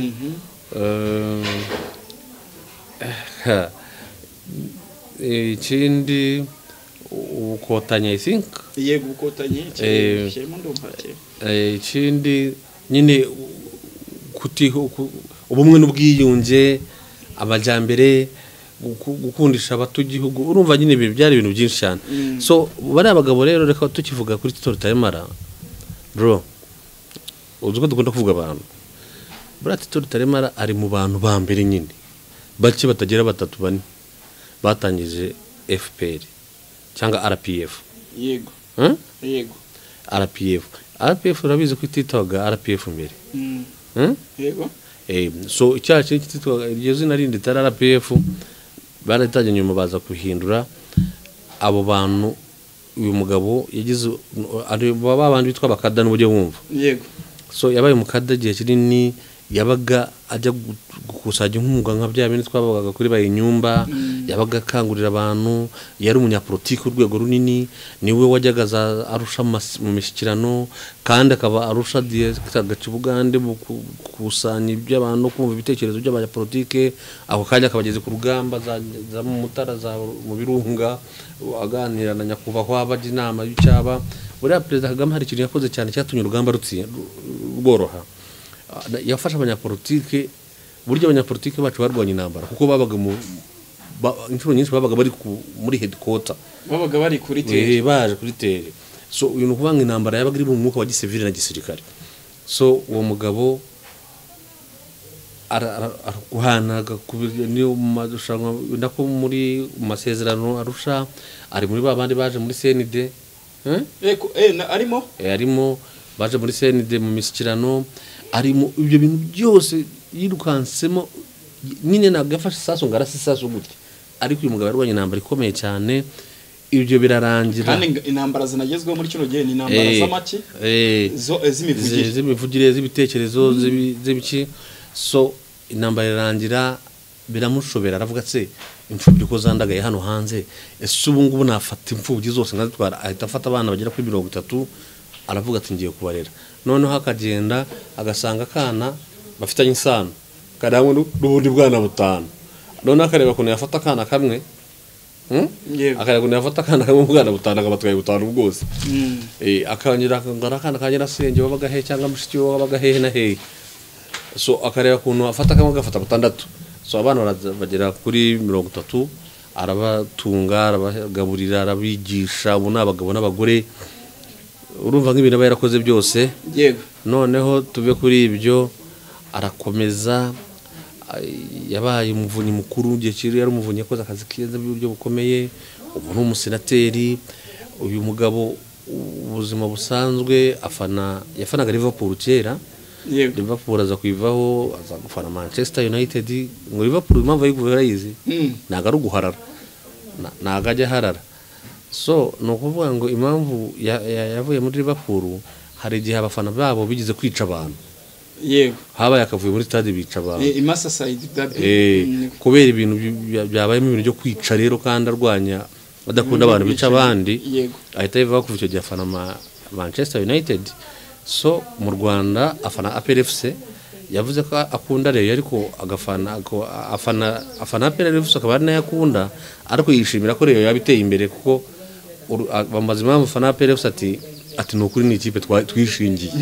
Ikindi ubukotanye, I think. Yego, ubukotanye kirimo ndumva. Ikindi nyine ubumwe n'ubwiyunge, amajyambere, gukundisha abatugihugu. Urumva nyine ibi byari ibintu byinshi cyane. So bari abagabo rero, reka tukivuga kuri Tito Rutaremara bro, uzi ko dukunda kuvuga abantu. Buriya Tito Rutaremara ari mu bantu ba mbere nyine bake batagera 3 4 batangije FPR cyangwa RPF. Yego. Yego. RPF. RPF urabizi ko ititwaga RPF mbere. Yego. So icyaha cyitwaga iryo zina rindi itari RPF, baratangiye nyuma baza kuhindura. Abo bantu uyu mugabo yagize ari baba bandi bitwa bakada n'uburyo bumva. Yego. So yabaye umukada igihe kinini, yabaga ajya gukusanya inkunga nka bya bintu twabaga kuri bayinyumba, yabaga akangurira abantu, yari umunyapolitiki urwego runini, niwe wajyaga arusha mu mishyikirano, kandi akaba arusha agace Bugande mu gukusanya iby'abantu, kumva ibitekerezo by'abanyapolitike. Ako kanya akabageze ku rugamba za mu Mutara, za mu Birunga, aganira na nyakubahwa, bajya inama y'icyaba. Buriya Perezida Kagame hari ikintu yakoze cyane cyatumye urugamba rworoha. Yafasha abanyapolitike, buryo abanyapolitike bacu barwanya intambara kuko babaga mu inshuro nyinshi babaga bari muri headquarter, babaga bari kuri tere, baje kuri tere. So uyu ni ukuvanga intambara yabaga iri mu mwuka wa gisivile na gisirikare. So uwo mugabo ararwanaga niyo mu marushanwa nako muri masezerano arusha, ari muri babandi baje muri CND. Arimo arimo baje muri CND mu mishyikirano, arimo ibyo bintu byose yirukansemo nyine. Ntabwo yafashe isasu ngo arase isasu gutya, ariko uyu mugabo yarwanye intambara ikomeye cyane. Ibyo birarangira. Kandi intambara zinagezweho muri kino gihe ni intambara z'amaki, z'imivugire, z'ibitekerezo, z'ibiki. So intambara irarangira biramushobera, aravuga se imfubyi ko zandagaye hano hanze, ese ubu ngubu nafata imfubyi zose nkazitwara? Ahita afata abana bagera kuri 30, aravuga ati ngiye kubarera. Noneho akagenda agasanga akana bafitanye isano kari hamwe n'ubundi bwana 5. Noneho akareba ukuntu yafata akana kamwe, akareba ukuntu yafata akana kamwe mu bwana 5 akabatwaye 5 bwose. Akongera akangara akana ka nyirasenge wabaga hehe cyangwa mushiki we wabaga hehe na hehe. So akareba ukuntu afata kamwe agafata 6. So abana bagera kuri 30, arabatunga, arabagaburira, arabigisha. Ubu ni abagabo n'abagore. Urumva nk'ibintu aba yarakoze byose. Yego. Noneho tuve kuri ibyo, arakomeza. Yabaye umuvunyi mukuru igihe kiri, yari umuvunyi yakoze akazi keza by'uburyo bukomeye. Ubu ni umusenateri. Uyu mugabo ubuzima busanzwe yafanaga Liverpool kera. Yego. Liverpool aza kuivaho, aza gufana Manchester United. Ngo Liverpool impamvu ayiguye yarayizi, ntago ari uguharara, ntago ajya aharara. So ni ukuvuga ngo impamvu yavuye muri Liverpool, hari igihe abafana babo bigize kwica abantu. Yego. Habaye akavuyo muri stade bica abantu. Merseyside derby. Kubera ibintu byabayemo ibintu byo kwica rero, kandi arwanya adakunda abantu bica abandi. Yego. Ahita yivaho kuva icyo gihe afana Manchester United. So mu Rwanda afana APR FC. Yavuze ko akunda Rayon, ariko agafana afana APR FC akaba ari nayo akunda, ariko yishimira ko Rayon yabiteye imbere, kuko bamaze impamvu afana APR FC ati ni ukuri ni ikipe twishingiye.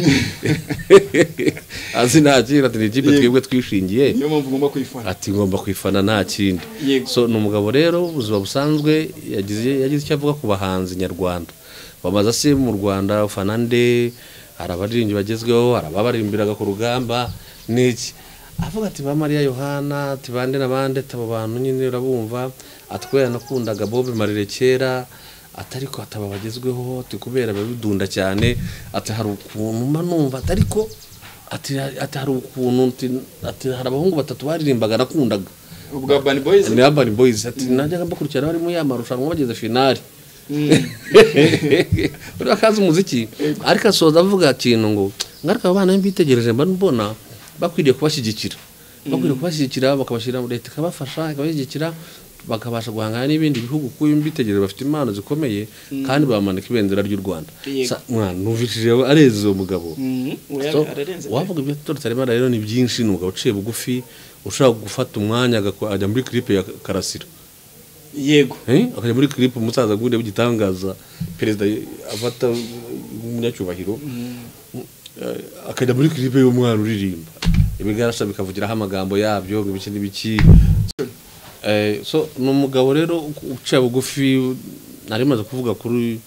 Azi nta kindi, ati ni ikipe twebwe twishingiye, niyo mpamvu ngomba kwifana, ati ngomba kwifana nta kindi. So ni umugabo rero ubuzima busanzwe yagize icyo avuga ku bahanzi nyarwanda. Bamaze se mu Rwanda ufana nde, hari abaririmbyi bagezweho, hari ababaririmbiraga ku rugamba n'iki. Avuga ati ba Mariya Yohana, ati bande na bande, abo bantu nyine urabumva, ati kubera nakundaga Bob Marley kera, atariko ataba bagezweho, ati kubera babidunda cyane, ati hari ukuntu mba numva, atariko ati hari ukuntu, ati hari abahungu 3 baririmbaga nakundaga. Ubwo Urban Boys, ni Urban Boys, ati najyaga mbakurikirana barimo ya marushanwa bageze finale, Uriya akazi umuziki ariko asoza avuga ikintu ngo ngaruka aba bana mbitegereje mba mbona bakwiriye kubashyigikira, bakwiriye kubashyigikira bakabashyira leta ikabafasha ikabashyigikira bakabasha guhangana n'ibindi bihugu kuko iyo mbitegereje bafite impano zikomeye kandi bamanika ibendera ry'u Rwanda. Mwana numvishije areze uwo mugabo. Wavuga ibyo Tito Rutaremara rero ni byinshi, ni umugabo uciye bugufi ushobora gufata umwanya akajya muri clip ya Karasira. Yego. Akajya muri clip umusaza gundi w'igitangaza perezida afata umunyacyubahiro akajya muri clip y'umwana uririmba ibigarasha bikavugiraho amagambo yabyo ibiki n'ibiki. So ni umugabo rero uciye bugufi, nari maze kuvuga kuri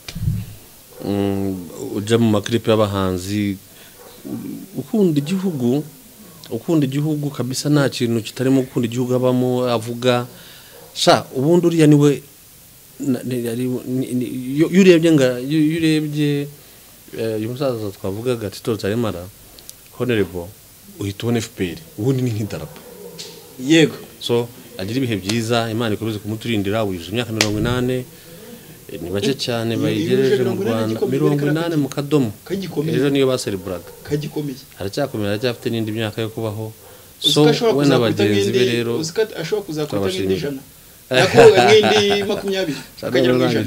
ujya mu maklipe y'abahanzi, ukunda igihugu, ukunda igihugu kabisa, nta kintu kitarimo gukunda igihugu abamo avuga. Sha ubundi uriya niwe iyo urebye iyo urebye uyu musaza twavugaga Tito Rutaremara honorable uhita ubona FPR ubundi ni nk'idarapo. Yego. So agira ibihe byiza, Imana ikomeze kumuturindira. Wije imyaka 80, ni bake cyane bayigereje mu Rwanda, 80 mu kadomo. Ejo niyo basereburaga. Kagikomeye. Aracyakomeye, aracyafite n'indi myaka yo kubaho. So we n'abagenzi be rero ashobora kuzakora nk'indi 100. Yakoga nk'indi 20 akagera mu 100.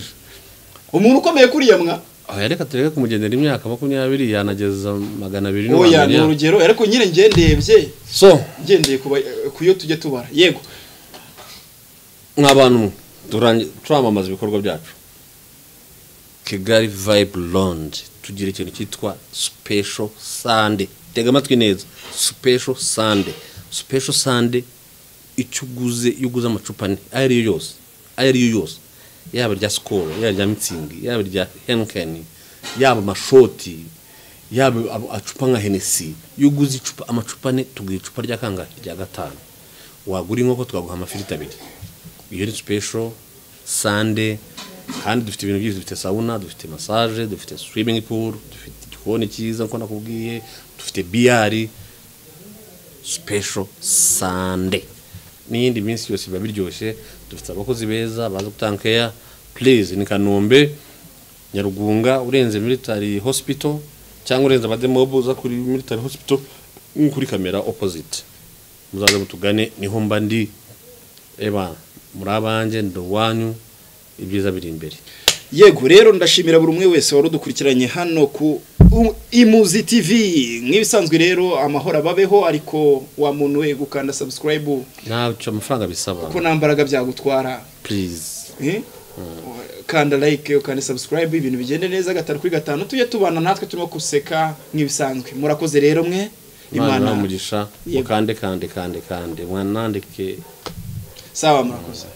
Umuntu ukomeye kuriya mwa aho reka tureke kumugendera imyaka 20 yanageza 200 n'uwamenya. Oya ni urugero ariko nyine ngendebye. So ngendeye kuyo tujye tubara. Yego. Mwabantu turamamaza ibikorwa byacu. Kigali Vibe Lounge tugira ikintu cyitwa Special Sunday. Tega amatwi neza. Special Sunday. Special Sunday icyo uguze, iyo uguze amacupa ane ayo ariyo yose, ayo ariyo yose, yaba rya Skol, yaba rya Mützig, yaba rya Heineken, yaba amashoti, yaba acupa nka Hennessy, iyo uguze icupa amacupa ane tuguha icupa rya kangahe? Rya 5. Wagura inkoko tukaguha amafiriti 2. Iyo ni Special Sunday. Kandi dufite ibintu byinshi, dufite sauna, dufite massage, dufite swimming pool, dufite igikoni cyiza nko nakubwiye, dufite biyari. Special Sunday n'iyindi minsi yose biba biryoshye. Dufite abakozi beza baza gutanga care. Please ni Kanombe, Nyarugunga, urenze military hospital cyangwa urenze abademob uza kuri military hospital kuri kamera opposite, muzaze mutugane, niho mba ndi. Eba muri abanjye ndo wanyu, ibyiza biri imbere. Yego rero ndashimira buri umwe wese wari udukurikiranye hano ku Imuzi TV. Nk'ibisanzwe rero amahoro ababeho, ariko wa muntu we gukanda subscribe ntacyo amafaranga bisaba kuko nambaraga byagutwara. Please kanda like ukanda subscribe, ibintu bigende neza 5 kuri 5, tujye tubana natwe turimo guseka nk'ibisanzwe. Murakoze rero mwe, Imana umugisha, mukande kande kande kande mwanandike. Sawa, murakoze.